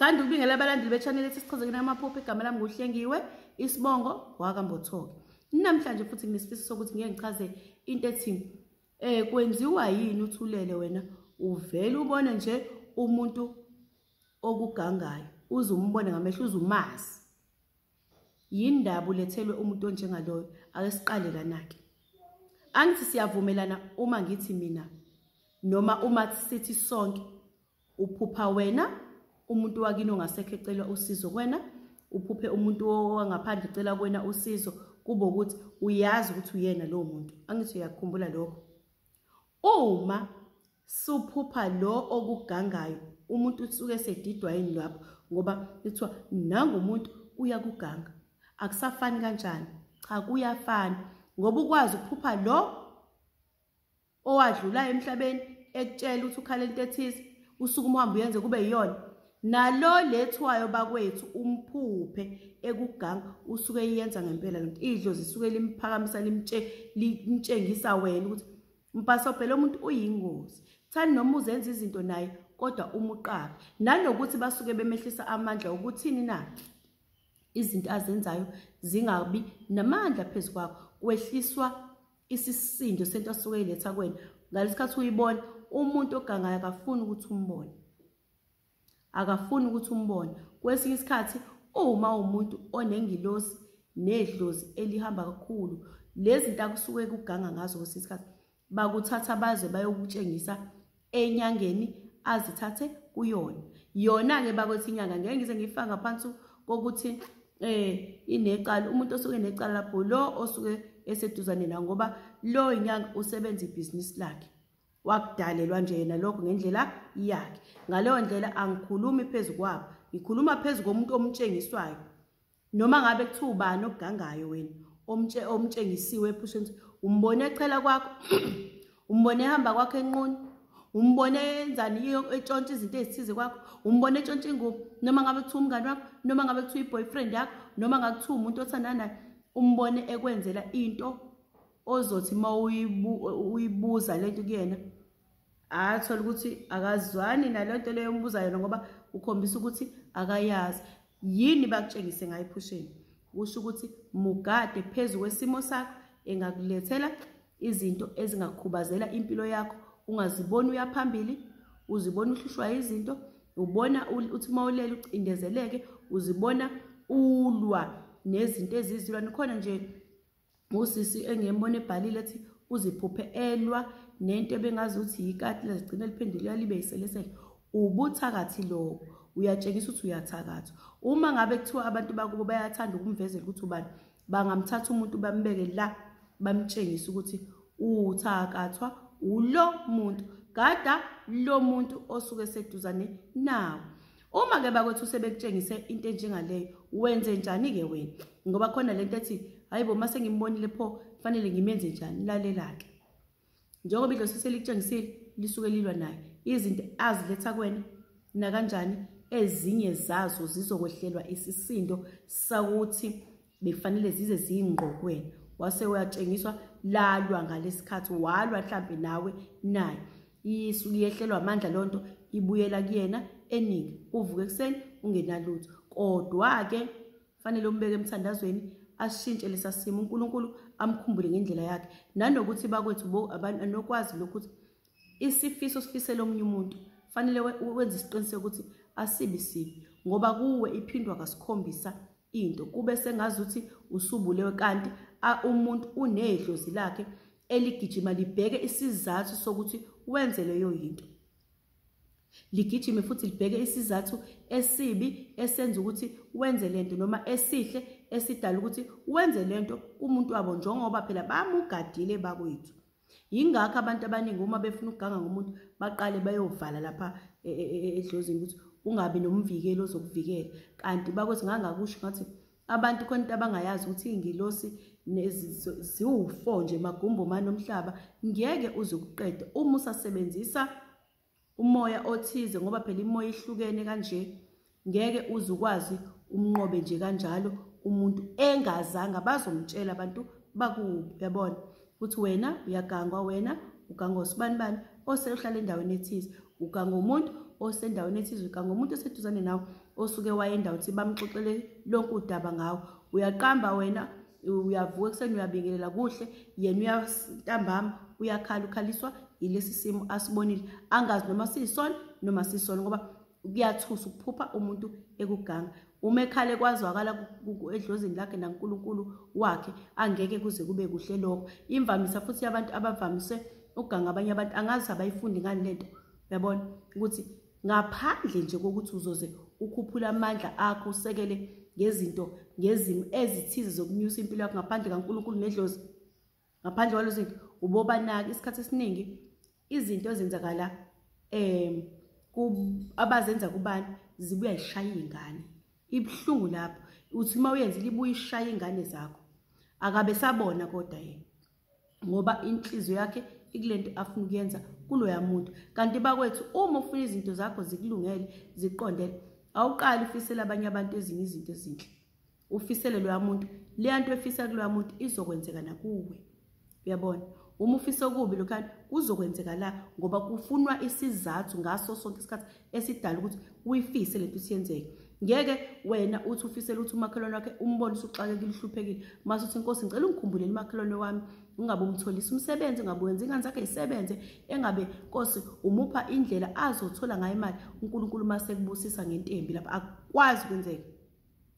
Thanda ukubingela abalandeli be-channel ethi Sichazekeni Amaphupho. Igama lami nguHlengiwe, isibongo wakaMbothoke. Namhlanje futhi nginesifiso sokuthi ngike ngichaze into ethi kwenziwa yini uthulele wena uvele ubone nje umuntu okugangayo, uze umbone ngamehlo, uze umazi. Yindaba ulethelwe umuntu onjengaloyo? Ake siqale lana-ke. Angithi siyavumelana uma ngithi mina noma uma sithi sonke, uphupha wena umuntu wakini ongasekho ecela usizo kuwena, uphuphe umuntu wangaphandle ecela kuwena usizo, kube ukuthi uyazi ukuthi uyena lowo muntu. Angithi uyakukhumbula lokho. Uma suphupha lo okugangayo, umuntu usuke esedidwa yini lapho, ngoba kuthiwa nangumuntu uyakuganga. Akusafani kanjani? Cha, kuyafana, ngoba ukwazi ukuphupha lo owadlulayo emhlabeni ekutshela ukuthi ukhala into ethize, usuke uhambe uyenze kube yiyona. Nalo lethwayo bakwethu umphuphe ekuganga, usuke eyenza ngempela lento. Idlozi isuke limphakamisa, limtshengisa wena ukuthi mpasobhe lo muntu uyingozi. Thani noma uzenza izinto naye kodwa umuqaphe. Nanokuthi basuke bemehlisa amandla ukuthini na? Izinto azenzayo zingabi namandla phezu kwakho. Kwehliswa isisindo sento asuke eletha kuwena. Ngalesikhathi uyibona umuntu ogangayo akafuni ukuthi umbone. Akafuni ukuthi umbone. Kwesinye isikhathi uma umuntu onengilosi nedlozi elihamba kakhulu, lezi zinto akusuke kuganga ngazo kwesinye isikhathi bakuthatha baze bayokutshengisa enyangeni azithathe kuyona. Yona-ke bakwethi inyanga ngeke ngize ngiyifake ngaphansi kokuthi inecala. Umuntu osuke enecala lapho lo osuke eseduzane nawo, ngoba lo inyanga usebenza ibhizinisi lakhe, wakudalelwa nje yena lokho ngendlela yakhe. Ngaleyo ndlela angikhulumi phezu kwabo, ngikhuluma phezu komuntu omtshengiswayo. Noma ngabe kuthiwa ubani ogangayo wena omtshengisiwe ephusheni, umbone echela kwakho, umbone ehamba kwakho enqunu, umbone enzani etshontsha izinto ezithize kwakho, umbone etshontsha ingubo, noma ngabe kuthiwa umngani wakho, noma ngabe kuthiwa i-boyfriend yakho, noma ngabe kuthiwa umuntu othandana naye, umbone ekwenzela into ozothi uma uyibuza lento kuyena, athola ukuthi akazwani nalento leyo ombuza yona, ngoba ukhombisa ukuthi akayazi. Yini bakutshengise ngayo ephusheni? Kusho ukuthi mugade phezu kwesimo sakho, engakulethela izinto ezingakukhubazela impilo yakho, ungaziboni uya phambili, uzibona uhlushwa izinto, ubona uthi uma ulele ucindezeleke, uzibona ulwa nezinto ezizilwane. Khona nje usisi engiyembona ebhalile ethi uziphuphe elwa nento ebengazi ukuthi yikati, lazigcina liphenduleka libe yiselesele. Ubuthakathi lobo, uyatshengisa ukuthi uyathakathwa. Uma ngabe kuthiwa abantu bakubo bayathanda ukumvezela ukuthi ubani, bangamthatha umuntu bambeke la, bamtshengise ukuthi uthakathwa ulo muntu, gada lo muntu osuke seduzane nawe. Uma ke bakwethu sebekutshengise into enjengaleyo, wenze njani ke wena? Ngoba khona lento ethi hayibo mase ngimbonile pho kufanele ngimenze njani? Lalela ke, njengoba idlozi selikutshengisile lisuke lilwa naye, izinto aziletha kuwena nakanjani ezinye zazo zizokwehlelwa isisindo sakuthi bekufanele zize zingqo kuwena. Wase uyatshengiswa lalwa ngalesikhathi, walwa mhlambe nawe naye, isuke yehlelwa amandla lonto, ibuyela kuyena eningi, uvuke ekuseni ungenalutho. Kodwa-ke fanele umbeke emthandazweni, ashintshe lesa simo, uNkulunkulu amkhumbule ngendlela yakhe. Nanokuthi bakwethu anokwazi lokhu ukuthi isifiso sifisela omunye umuntu, fanele wenze isiqiniseko ukuthi asibi sibi, ngoba kuwe iphindwa kasikhombisa into kube sengazuthi usubulewe, kanti umuntu unedlozi lakhe eligijima libheke isizathu sokuthi wenze leyo yinto, ligijime futhi libheke isizathu esibi esenza ukuthi wenze lento, noma esihle esidala ukuthi wenze lento kumuntu wabo, njengoba phela bamugadile bakwethu. Yingakho abantu abaningi uma befuna ukuganga ngomuntu baqale bayovala lapha edlozini ukuthi ungabi nomvikeli ozokuvikela. Kanti bakuthi ngangakusho ngathi abantu khona into abangayazi ukuthi iy'ngilosi ziwu-4 nje magumbi omane omhlaba, ngeke uze ukuqede uma usasebenzisa umoya othize, ngoba phela imoya ihlukene kanje, ngeke uze ukwazi umnqobe nje kanjalo umuntu engazanga. Bazomtshela abantu bakubo, uyabona ukuthi wena uyagangwa, wena ugangwa usibanibani osehlala endaweni ethize, uganga umuntu osendaweni ethize, uganga umuntu oseduzane nawe. osuke wayendawo ukuthi bamxoxele lonke udaba ngawo. Uyaqamba wena, uyavuka ekuseni uyabingelela kuhle, yena uyantambama uyakhala, ukhaliswa yilesi simo asibonile, angazi noma siyisona noma sisona, ngoba kuyathusa ukuphupha umuntu ekuganga. Uma ekhale kwazwakala edlozini lakhe naNkulunkulu wakhe, angeke kuze kube kuhle lokho. Imvamisa futhi yabantu abavamise ukuganga abanye abantu, angazi abayifundi ngani lento, uyabona ukuthi ngaphandle nje kokuthi uzoze ukhuphula amandla akho usekele ngezinto, ngezimo ezithize zokunyusa impilo yakho ngaphandle kaNkulunkulu nedlozi, ngaphandle kwalezo zinto ubobanaka. Isikhathi esiningi izinto ezenzakala abazenza kubani zibuya zishaya ingane, ibuhlungu lapho uthi uma uyenzile ibuye ishaya ingane zakho, akabe sabona kodwa yena ngoba inhliziyo yakhe ikulento afuna ukuyenza kuloya muntu. Kanti bakwethu, uma ufuna izinto zakho zikulungele ziqondele, awuqali ufisele abanye abantu ezinye izinto ezinhle, ufisele loya muntu, leya nto efisa kuloya muntu izokwenzeka nakuwe, uyabona. Uma ufisa okubi lokhana kuzokwenzeka la, ngoba kufunwa isizathu ngaso sonke isikhathi esidala ukuthi uyifise lento isiyenzeke. Ngeke wena uthi ufisele ukuthi umakhelwane wakhe umbone usuxakekile uhluphekile, mase uthi inkosi ngicela ungikhumbulele umakhelwane wami, ungabe umtholisa umsebenzi, ungabe wenza ingane zakhe isebenze, engabe Nkosi umupha indlela azothola ngayo imali, uNkulunkulu mase kubusisa ngentembi lapha, akukwazi kwenzeka,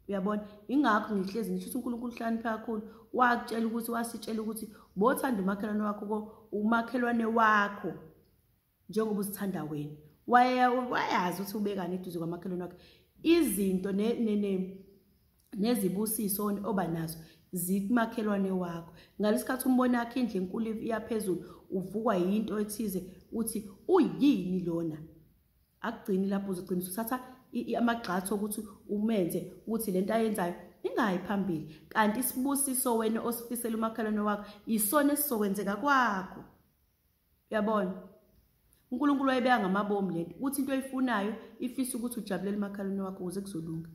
uyabona. Ingakho ngihlezi ngisho ukuthi uNkulunkulu uhlakaniphe kakhulu, wakutshela ukuthi, wasitshela ukuthi bothanda umakhelwane wakho, umakhelwane wakho njengoba uzithanda wena. Wayazi ukuthi ubekane eduze kwamakhelwane wakhe. Izinto nezibusiso oba nazo zikumakhelwane wakho. Ngalesikhathi umbona yakhe indlu enkulu iyaphezulu, uvukwa yinto ethize uthi uyini lona, akugcini lapho, uzogcina usuthatha amagxathu okuthi umenze ukuthi lento ayenzayo ingayi phambili. Kanti isibusiso wena osifisela umakhelwane wakho isona esizokwenzeka kwakho, uyabona. uNkulunkulu wayebeka ngamabomu lento ukuthi into oyifunayo ifisa ukuthi ujabulele umakhelwane wakho ukuze kuzolunga,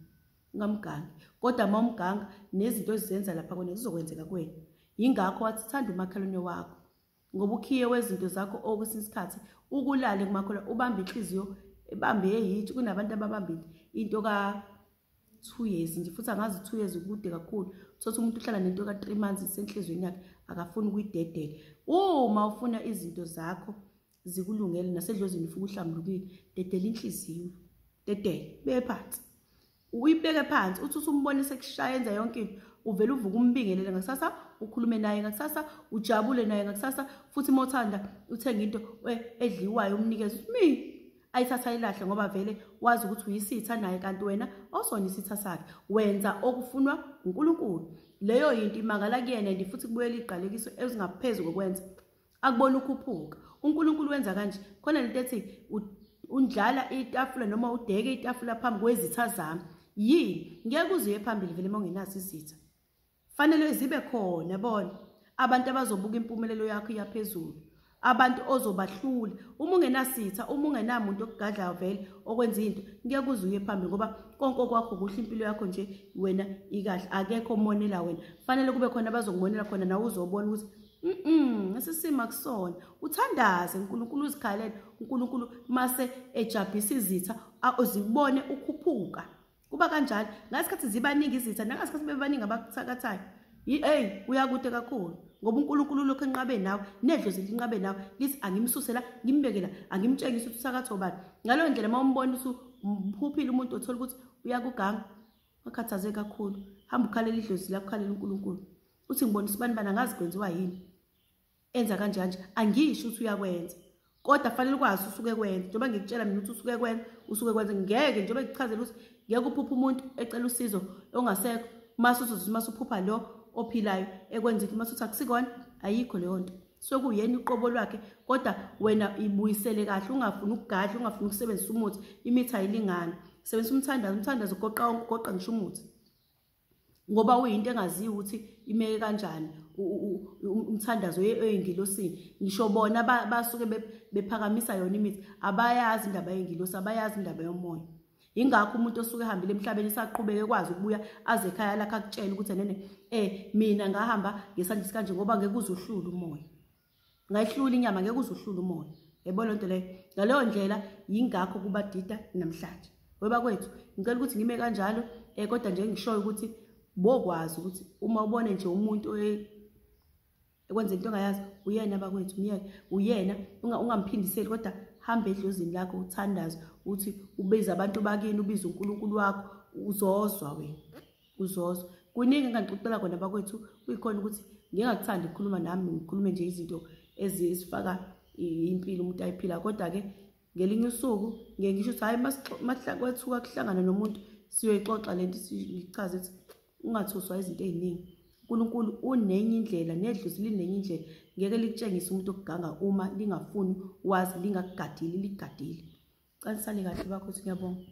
ungamgangi. Kodwa uma umganga nezinto ezizenza lapha kwena zizokwenzeka kuwena. Yingakho wathi thanda umakhelwane wakho, ngoba ukhiye wezinto zakho okwesinye isikhathi ukulale kumakhelwane, ubambe inhliziyo, ebambe eyitshe. Kunabantu ababamba into ka 2 years nje, futhi angazi 2 years kude kakhulu. Uthola umuntu uhlala nento ka 3 months isenhlizweni yakhe, akafuni ukuyidedela. Uma ufuna izinto zakho zikulungele nasedlozini ufike uhlambulukile, dedela inhliziyo, dedela, beke phansi, uyibeke phansi, uthi usumbone sekushaya enza yonke into, uvele uvuke umbingelele ngakusasa, ukhulume naye ngakusasa, ujabule naye ngakusasa, futhi uma uthanda uthenge into edliwayo umnikeze, uthi mi ayithatha ilahle, ngoba vele wazi ukuthi uyisitha naye, kanti wena awusona isitha sakhe, wenza okufunwa uNkulunkulu. Leyo yinto imangala kuyena, and futhi kubuyela iqalekiso ezingaphezulu kokwenza, akubona ukhuphuka. uNkulunkulu wenza kanje khona lento ethi undlala itafula noma udeke itafula phambi kwezitha zami. Yini? Ngeke uze phambili vele uma ungenazo izitha, fanele zibe khona, bona abantu abazobuka impumelelo yakho iyaphezulu, abantu ozobahlula. Uma ungenasitha, uma ungenamuntu okugadlayo vele okwenza into, ngeke uze uye phambili, ngoba konke kwakho kuhle, impilo yakho nje wena ikahle, akekho omonela wena. Fanele kube khona abazokumonela khona, nawe uzobona ukuthi esisima kusona. Uthandaze uNkulunkulu, uzikhalele uNkulunkulu mase ejabhisa izitha, uzibone ukhuphuka. Kuba kanjalo ngasikhathi zibaningi izitha, nangasikhathi bebaningi abakuthakathayo, hey uyakude kakhulu, ngoba uNkulunkulu lokho enqabe nawe, nedlozi linqabe nawe, lithi angimsuse la, ngimbeke la, angimtshengise ukuthi uthakatha ubani. Ngaleyo ndlela uma umbona ukuthi uphuphile umuntu, othola ukuthi uyakuganga, wakhathaze kakhulu, hamba ukhalela idlozi lakho, ukhalela uNkulunkulu, uthi ngibona isibani bani, angazi kwenziwa yini, enza kanje kanje. Angisho ukuthi uyakwenza, kodwa fanele ukwazi usuke kwenza. Njengoba ngikutshela mina ukuthi usuke kwenza, usuke kwenza. Ngeke njengoba ngikuchazela ukuthi ngeke uphuphe umuntu ecela usizo ongasekho, mase uzothi mase uphupha lo ophilayo ekwenza into, mase uthi akusikona, ayikho leyo nto, sokuyena uqobo lwakhe. Kodwa wena ibuyisele kahle, ungafuni ukugadla, ungafuni ukusebenzisa umuthi, imithi ayilingani. Sebenzisa umthandazo, umthandazo ugoqa wonke, ugoqa ngisho umuthi, ngoba uyinto engaziwa ukuthi imeke kanjani umthandazo eyingilosini. Ngisho bona basuke bephakamisa yona imithi, abayazi indaba yengilosi, abayazi indaba yomoya. Ingakho umuntu osuke ehambile emhlabeni esaqhubeke ekwazi ukubuya aze ekhaya lakhe akutshele ukuthi nene mina ngahamba ngesandla sikanje, ngoba ngeke uzohlula umoya, ngayihlula inyama, ngeke uzohlula umoya, yebo lento leyo. Ngaleyo ndlela yingakho kubadida namhlanje. Webakwethu, ngicela ukuthi ngime kanjalo, kodwa nje ngishoyo ukuthi bokwazi ukuthi uma ubone nje umuntu ekwenza into ongayazi, uyena bakwethu, myeke, uyena, ungamphindiseli, kodwa hamba edlozini lakho uthandaze, uthi ubize abantu bakini, ubize uNkulunkulu wakho, uzozwa wena, uzozwa. Kuningi engangixoxela kona bakwethu, kuyikhona ukuthi ngingakuthandi ukukhuluma nami, ngikhulume nje izinto ezifaka impilo umuntu ayiphila, kodwa-ke ngelinye usuku ngeke ngisho ukuthi hhayi, makwethuka kuhlangana nomuntu siyoyixoxa lento, ngichaze ukuthi ungathuswa izinto ey'ningi. uNkulunkulu unenye indlela, nedlozi linenye indlela, ngeke likutshengise umuntu okuganga uma lingafuni wazi, lingakugadile, ligadile. Cela nisale kahle bakwethu, ngiyabonga.